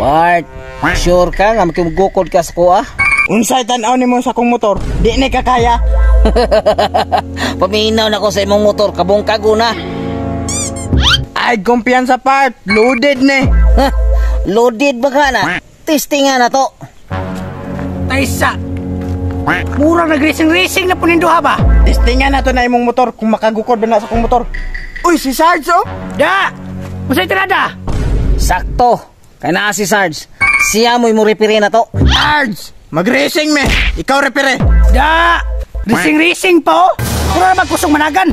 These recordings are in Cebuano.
Part, sure ka nga makimugukod ka sa kuha? Unsay tan-aw nimo sa akong motor? Di ni kakaya. Paminaw na ko sa imong motor, kabong kaguna. Ay, kumpiyansa part, loaded ni. Loaded ba ka na? Testing nga na to. Taysa. Murang nag-racing-racing na punin duha ba? Testing nga na to na imong motor kung makagukod ba na sa akong motor. Uy, si Sarge oh. Da! Unsay tirada? Sakto. Kay naa si Sarge. Siya mo'y mo referee na to. Sarge, mag-racing me. Ikaw referee. Da! Racing-racing pa oh. Mura na magkusong managan.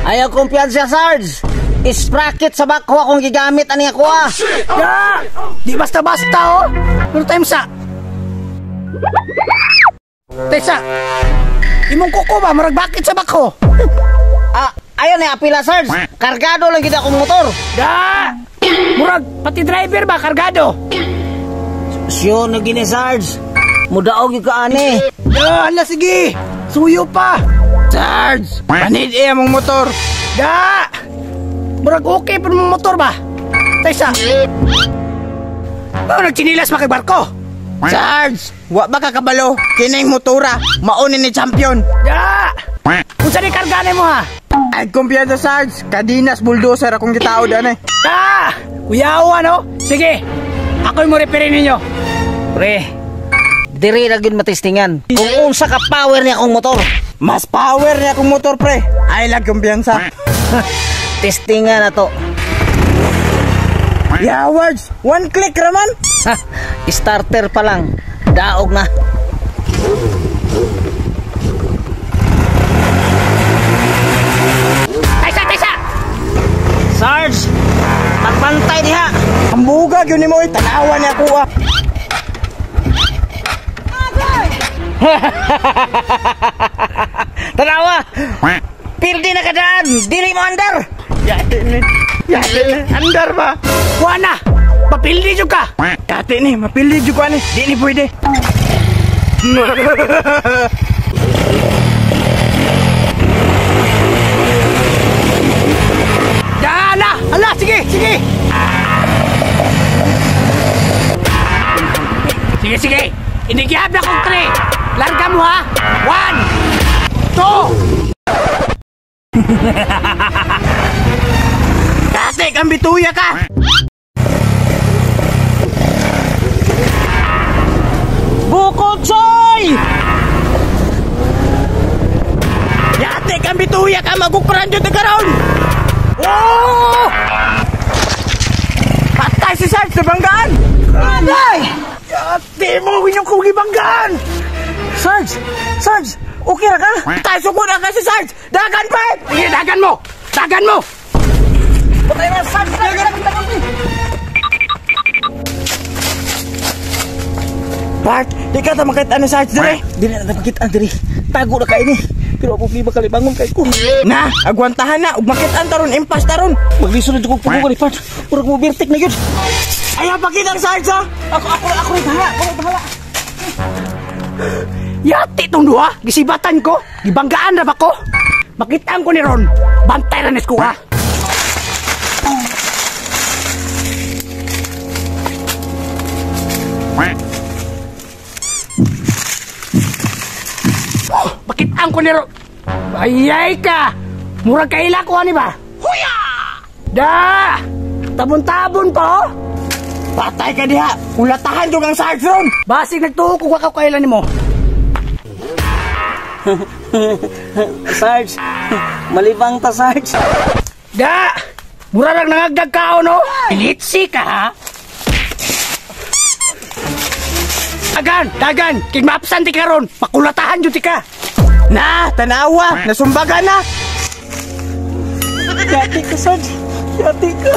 Ayaw kumpiyansa, Sarge. Sprocket sa bako akong gigamit ani ako ah. Da! Di basta-basta oh. Pero time sa. Taysa. Imong kuko ba murag bakit sa bako? Ah, ayaw na apila, Sarge. Kargado lang gid akong motor. Da! Murag pati driver ba kargado? Sure na gini, Sarge. Mudaog gyud ka ani. Da, hala sige. Suyo pa. Sarge, panid iya mong motor. Da! Murag okay pa mong motor ba? Taysa. Oh, nagtsinilas ba kay barko? Sarge, wa ba ka kabalo? Kining motora, mauni ni champion. Da! Unsa ni karga mo ha? Ay, kumpiyansa Sarge, kadinas bulldozer akong gitaod ani. Da! Kuyawa no? Sige. Ako'y mo referee ninyo. Pre, diri ra gyud matestingan. Kung unsa ka power niya akong motor. Mas power niya akong motor, pre. Ay lang kumpiyansa. Testingan na to. Yeah, words. One click raman. Ha, starter pa lang. Daog na. Taysa, taysa! Sarge, magbantay diha. Ang buga gyud nimo, tanawa niya ako ah. Tanawa. Pildi na kadaan, dili mo andar. Yati ni. Yati ni. Andar ba? Kuha na. Mapildi jud ka. Yati ni, mapildi jud ko ani. Di ni pwede. Da na. Ala, sige, sige. Sige, sige. Inigihab na kong 3. Larga mo ha. 1, 2. Dati kang bituya ka. Bukod choy! Yate kang bituya ka, magukran dyan karon. Oh! Patay si Sarge sa banggaan. Aday! Yate mo inyong kong gibanggaan. Sarge! Sarge! Okay ra ka? Patay sugod na ka si Sarge. Dagan pa! Sige, dagan mo! Dagan mo! Patay na, Sarge! Dagan! Dagan! Bart, di ka ta makita ni Sarge dire. Dili na ta makita dire. Tago na kay ni. Pero ako problema kalibangon kay ko. Na, agwantahan na ug makitaan taron impas taron. Maglisod na jud kog pugo ni Bart. Murag mo birtik na gyud. Ayaw pakita ang Sarge ha. Ako rin bahala. Ako bahala. Yati tong duha, gisibatan ko, gibanggaan ra ba ko? Makitaan ko ni Ron, bantay ra nis ko ha. Oh, makitaan ko ni Ron. Ayay ka! Murag kaila ko ani ba? Huya! Da! Tabon-tabon pa oh! Patay ka diha! Kulatahan jud ang Sarge ron! Basig nagtuo ko wa ka kaila nimo. Sarge, malibang ta Sarge. Da! Mura lang nangagdag ka no? Litsi ka ha? Dagan! Dagan! Kig maapsan ti karon, makulatahan jud ti ka. Na, tanawa, nasumbagan na. Yati ka Sarge, yati ka.